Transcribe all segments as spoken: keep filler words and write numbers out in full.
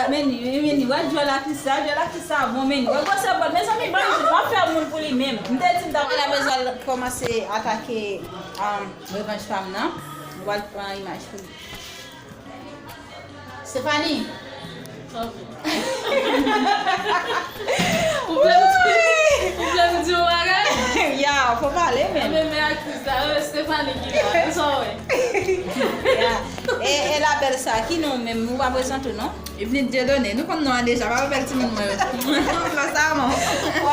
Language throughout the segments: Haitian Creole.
Meni, meni, wè djòl aktris sa, djòl aktris sa bon, meni. Wè gwosè bòt, mezanmi, ban m di, m ap fè moun pou li menm. M te di m ta pral la bezwen kòmanse atake, um, revanj pa m nan. Nou pral pran imaj pou li. Stephanie. Ou vle m di, ou vle m di yon bagay? Ya, fò pale menm. Ebyen, men aktris la, e Stephanie ki la, sa w wè. Ya. E, e la bèl sa, ki non menm, ou pa prezante w non? Eveline Dieudonné, nou konn non an deja, pa rapèl timoun mwen yo. Fò sa bon.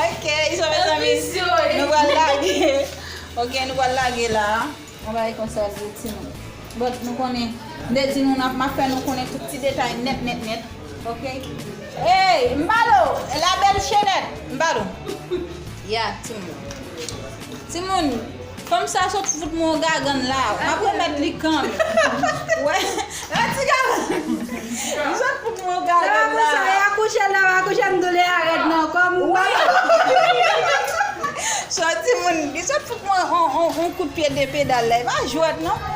Ok, so mezanmi, nou pral lage. Ok, nou pral lage la. Yon bagay konsa l ye, timoun. But nou konnen, m te di nou, n ap, m ap fè nou konnen tout ti detay nèt, nèt, nèt. Ok? Hey, Mbalo, la belle Chenette, Mbalo. Ya, timoun. Timoun, fanm sa sot fout mwen yon gagann la. M ap remèt li kanmenm. Wè, yon ti gagann. Li sot fout mwen yon gagann la. Sa, e akouche l la, akouche m doule arèt nan kò m. Wi. So, timoun, li sot fout mwen on, on, on kout pye de pedal la. E pa jwèt, non.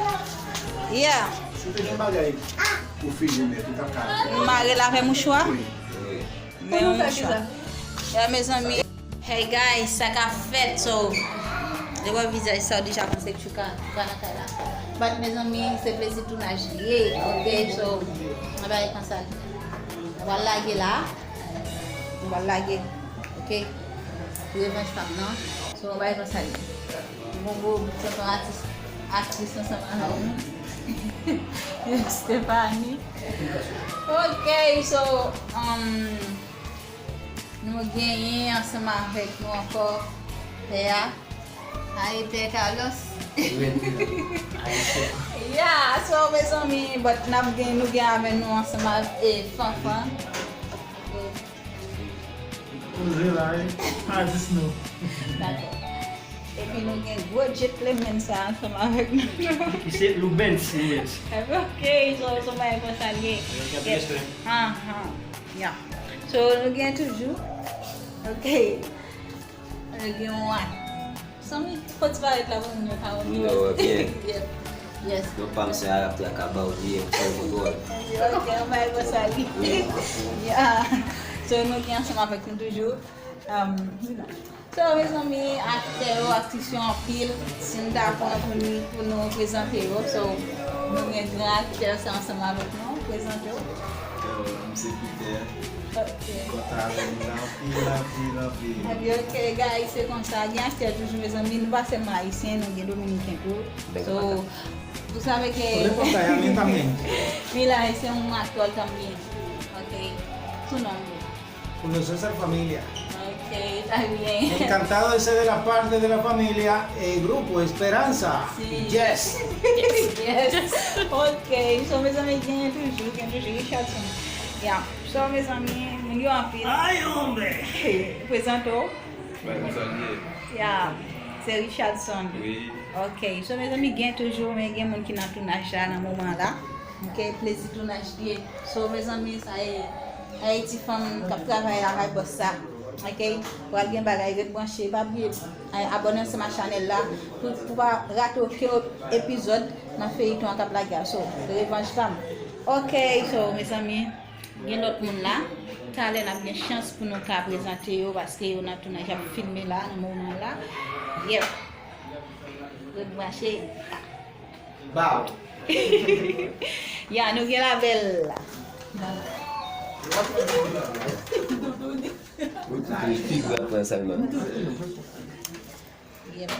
Yeah. Si w te gen bagay pou figi w nèt, ou t ap ka. Mare l avè mouchwa? Wi. Men yon mouchwa. Ya, mezanmi. Hey guys, sa k ap fèt, so, lè w wè vizaj sa, w deja panse ke Tchouka, Tchouka nan kay la. But mezanmi, se plezi tounaj li ye, ok, so, mwen pa gen konsa. Mwen pral lage la, mwen pral lage, ok, pou revanj pa m nan, so, mwen pa gen konsa. Bon, bon, tonton atis, aktris ansanm avè nou. Stephanie. Ok, so, um, nou genyen ansanm avèk nou ankò pè a, Aye pè Carlos. Ya, so, mezanmi, but n ap gen, nou gen avè nou ansanm avèk, e, Fanfan. Poze la, wi. Atis nou. Dakò. Epi nou gen gwo gentleman sa ansanm avèk nou. Ki se Loubens, Loubens. Ok, so, so, bay konsa l ye. Anhan. Ya. So, nou gen toujou. Ok. Nou gen yon a. Sanmi, fò ti parèt la pou moun yo ka wè. Yo wè byen. Yep. Yes. Non pa m se Arab traka ba w li ye, m se yon gòl. Ok, yon bagay konsa li. Wi. Ya. So, nou gen ansanm avèk nou toujou. Um, So, mezanmi, aktè yo, aktris yo anpil. Si n ta pran pou nou, pou nou prezante yo, so, nou gen gran aktè sa ansanm avèk nou. Prezante w. Yo, m se Peter. Ok. Kontan avè nou la anpil, anpil, anpil. Epi, ok, guys, se konsa. Gen aktè toujou, mezanmi. Nou pa sèlman ayisyen, nou gen dominiken tou. So, vous savez que Mila es un actor también. Ok. Su nombre. Conoces a la familia. Ok, está bien. Encantado de ser de la parte de la familia, el grupo Esperanza. Sí. Yes. Yes. Ok, so mezanmi, gen toujou, gen toujou Richardson. Ya, so mezanmi, moun yo anpil. Ay, hombre. Prezante w. Mwen konsa l ye. Ya, se Richardson. Wi. Ok, so mezanmi, gen toujou, men gen moun ki nan tounaj la, nan moman la. Ok, plezi tounaj li ye. So, mezanmi, sa e, e ti fanm k ap travay lakay bòs sa. Ok, pral gen bagay, ret branche. Pa bliye, e, abòne ansanm ak chanèl la pou, pou pa rate okenn epizòd nan feyton an k ap lage a. So, revanj pa m. Ok, so, mezanmi, gen lòt moun la. Talè n ap gen chans pou nou ka prezante yo paske yo nan tounaj, y ap filme la nan moman la. Yep. Ret branche. Bow. Ya, nou gen la bèl. Ou tout figi ap pran sèlman. Yep.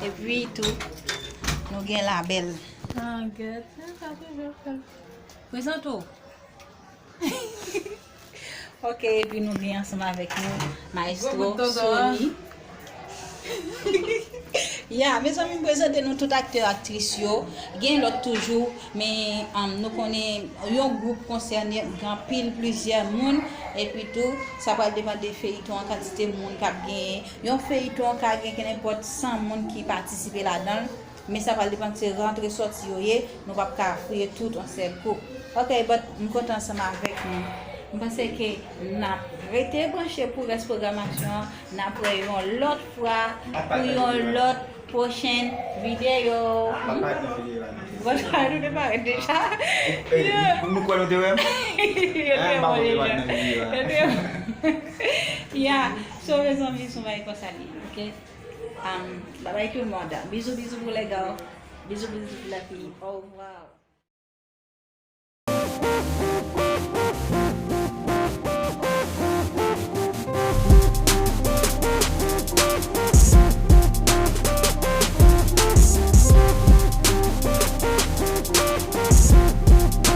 Epi tou, nou gen la bèl. Ah, gèt, sa toujou fè. Prezante w. Ok, epi nou gen ansanm avèk nou, Maestro Sony. Ya, mezanmi, m prezante nou tout aktè, aktris yo. Gen lòt toujou, men, um, nou konnen yon gwoup konsène gen anpil, plizyè moun. Epi tou, sa pral depann de feyton an, kantite moun k ap genyen. Yon feyton ka gen kenenpòt san moun ki patisipe ladan l. Men sa pral depann se rantre sòti yo ye, nou p ap ka fouye tout yon sèl kou. Ok, but m kontan ansanm avèk nou. M panse ke n ap rete branche pou rès pwogramasyon an. N ap wè yon lòt fwa pou yon lòt pwochen videyo. Bon, sa nou te parèt deja. Nou kwè nou te wè m? Yo te bon deja. Yo te bon. Yeah. So, mezanmi, se yon bagay konsa li ye, ok? Um, bye bye tout le monde. Bisous, bisous pour les gars. Bisous, bisous pour la fille. Au revoir.